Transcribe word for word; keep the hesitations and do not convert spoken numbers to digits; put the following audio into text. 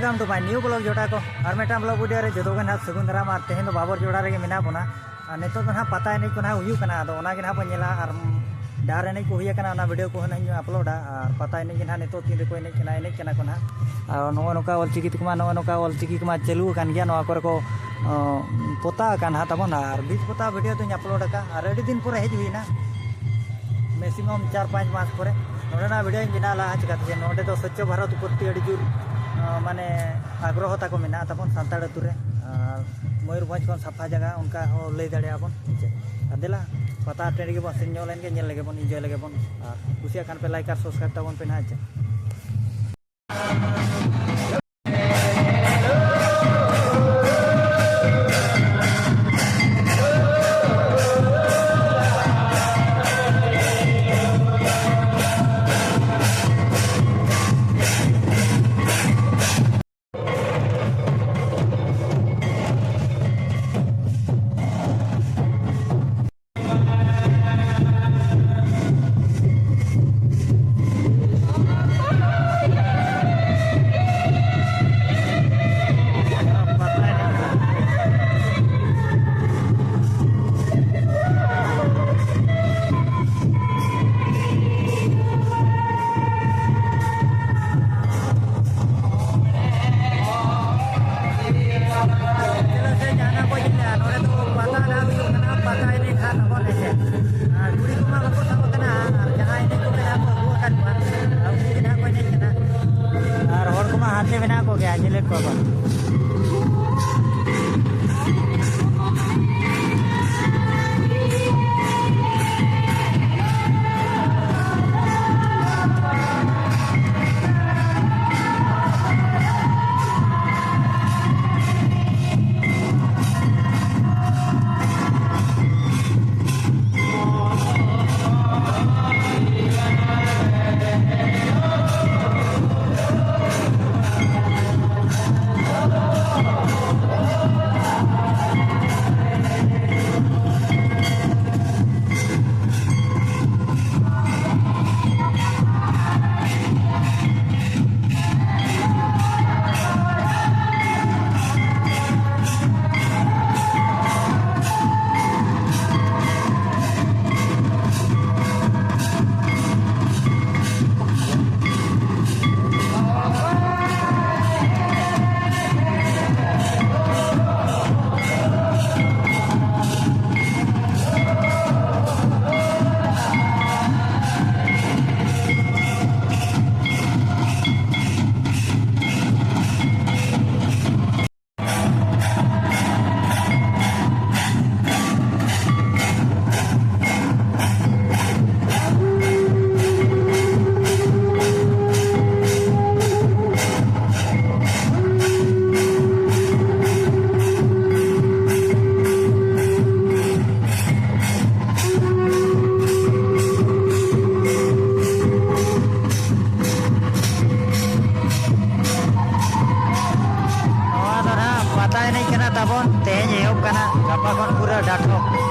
Welcome to my new vlog, ᱡᱚᱴᱟ ᱠᱚ᱾ ᱟᱨ ᱢᱤᱫᱴᱟᱝ vlog video ᱨᱮ ᱡᱚᱛᱚ ᱜᱮ ᱱᱟᱦᱟᱜ ᱥᱟᱹᱜᱩᱱ ᱫᱟᱨᱟᱢ᱾ ᱟᱨ ᱛᱮᱦᱮᱧ ᱫᱚ ᱵᱟᱵᱚᱨ ᱡᱚᱲᱟ ᱨᱮᱜᱮ ᱢᱮᱱᱟᱜ ᱵᱚᱱᱟ᱾ ᱟᱨ ᱱᱤᱛᱚᱜ ᱫᱚ ᱱᱟᱦᱟᱜ ᱯᱟᱛᱟ ᱮᱱᱮᱡ ᱠᱚ ᱱᱟᱦᱟᱜ ᱦᱩᱭᱩᱜ ᱠᱟᱱᱟ, ᱟᱫᱚ ᱚᱱᱟ ᱜᱮ ᱱᱟᱦᱟᱜ ᱵᱚᱱ ᱧᱮᱞᱟ᱾ ᱟᱨ ᱰᱟᱦᱟᱨ ᱮᱱᱮᱡ ᱠᱚ ᱦᱩᱭ ᱟᱠᱟᱱᱟ, ᱚᱱᱟ video ᱠᱚ ᱦᱚᱸ ᱱᱟᱦᱟᱜ ᱤᱧ ᱟᱯᱞᱳᱰᱟ᱾ ᱟᱨ ᱯᱟᱛᱟ ᱮᱱᱮᱡ ᱜᱮ ᱱᱟᱦᱟᱜ ᱱᱤᱛᱚᱜ ᱛᱤᱱ ᱨᱮᱠᱚ ᱮᱱᱮᱡ ᱠᱟᱱᱟ, ᱮᱱᱮᱡ ᱠᱟᱱᱟ ᱠᱚ ᱱᱟᱦᱟᱜ᱾ ᱟᱨ ᱱᱚᱜᱼᱚ ᱱᱚᱝᱠᱟ ᱚᱞᱪᱤᱠᱤ ᱛᱮᱠᱚ ᱢᱟ, ᱱᱚᱜᱼᱚ ᱱᱚᱝᱠᱟ ᱚᱞᱪᱤᱠᱤ ᱠᱚᱢᱟ ᱪᱟᱹᱞᱩ ᱟᱠᱟᱱ ᱜᱮᱭᱟ, ᱱᱚᱣᱟ ᱠᱚᱨᱮ ᱠᱚ, ᱚ, ᱯᱚᱛᱟᱣ ᱟᱠᱟᱱ ᱱᱟᱦᱟᱜ ᱛᱟᱵᱚᱱ᱾ ᱟᱨ ᱵᱤᱪ ᱯᱚᱛᱟᱣ video ᱫᱚᱧ ᱟᱯᱞᱳᱰ ᱟᱠᱟᱫᱼᱟ, ᱟᱨ ᱟᱹᱰᱤ ᱫᱤᱱ ᱯᱚᱨᱮ ᱦᱮᱡ ᱦᱩᱭᱱᱟ, ᱢᱮᱠᱥᱤᱢᱟᱢ ᱪᱟᱨ ᱯᱟᱸᱪ ᱢᱟᱥ ᱯᱚᱨᱮ᱾ ᱱᱚᱰᱮᱱᱟᱜ video ᱤᱧ ᱵᱮᱱᱟᱣ ᱞᱟᱜᱼᱟ, ᱪᱤᱠᱟᱹᱛᱮ ᱡᱮ ᱱᱚᱰᱮ ᱫᱚ ᱥᱚᱪᱪᱷᱚ ᱵᱷᱟᱨᱚᱛ ᱯᱨᱚᱛᱤ ᱟᱹᱰᱤ ᱡᱳᱨ, ᱚ, ᱢᱟᱱᱮ ᱟᱜᱽᱨᱚᱦᱚ ᱛᱟᱠᱚ ᱢᱮᱱᱟᱜᱼᱟ ᱛᱟᱵᱚᱱ ᱥᱟᱱᱛᱟᱲ ᱟᱹᱛᱩ ᱨᱮ᱾ ᱟᱨ ᱢᱚᱭᱩᱨᱵᱷᱚᱸᱡᱽ ᱠᱷᱚᱱ ᱥᱟᱯᱷᱟ ᱡᱟᱭᱜᱟ ᱚᱱᱠᱟ ᱦᱚᱸ ᱞᱟᱹᱭ ᱫᱟᱲᱮᱭᱟᱜᱼᱟ ᱵᱚᱱ, ᱦᱮᱸ ᱪᱮ? ᱟᱨ ᱫᱮᱞᱟ ᱯᱟᱛᱟ ᱴᱟᱺᱰᱤ ᱜᱮᱵᱚᱱ ᱥᱮᱱ ᱧᱚᱜ ᱞᱮᱱ ᱜᱮ, ᱧᱮᱞ ᱞᱮᱜᱮ ᱵᱚᱱ, ᱤᱱᱡᱚᱭ ᱞᱮᱜᱮ ᱵᱚᱱ᱾ ᱟᱨ ᱠᱩᱥᱤᱭᱟᱜ ᱠᱷᱟᱱ ᱯᱮ like ᱟᱨ subscribe ᱛᱟᱵᱚᱱ ᱯᱮ ᱱᱟᱦᱟᱜ, ᱦᱮᱸ ᱪᱮ? ᱪᱮᱫᱟᱜ ᱥᱮ ᱡᱟᱦᱟᱱᱟᱜ ᱠᱚ ᱧᱮᱞᱟ, ᱱᱚᱰᱮ ᱫᱚ ᱯᱟᱛᱟ ᱱᱟᱦᱟᱜ ᱦᱩᱭᱩᱜ ᱠᱟᱱᱟ, ᱯᱟᱛᱟ ᱮᱱᱮᱡ ᱱᱟᱦᱟᱜ ᱛᱟᱵᱚᱱ ᱦᱮᱸᱥᱮ᱾ ᱟᱨ ᱠᱩᱲᱤ ᱠᱚᱢᱟ ᱵᱟᱠᱚ ᱥᱟᱵ ᱟᱠᱟᱱᱟ, ᱟᱨ ᱡᱟᱦᱟᱸ ᱮᱱᱮᱡ ᱠᱚ ᱢᱮᱱᱟᱜ ᱠᱚ ᱟᱹᱜᱩ ᱟᱠᱟᱫ ᱠᱚᱣᱟ, ᱟᱨ ᱩᱱᱠᱩ ᱜᱮ ᱱᱟᱦᱟᱜ ᱠᱚ ᱮᱱᱮᱡ ᱠᱟᱱᱟ᱾ ᱟᱨ ᱦᱚᱲ ᱠᱚᱢᱟ ᱦᱟᱱᱛᱮ ᱢᱮᱱᱟᱜ ᱠᱚᱜᱮᱭᱟ, ᱧᱮᱞᱮᱫ ᱠᱚᱣᱟ ᱵᱚᱱ᱾ ᱠᱟᱱᱟ, ᱜᱟᱯᱟ ᱠᱷᱚᱱ ᱯᱩᱨᱟᱹ ᱰᱟᱴᱷᱚ᱾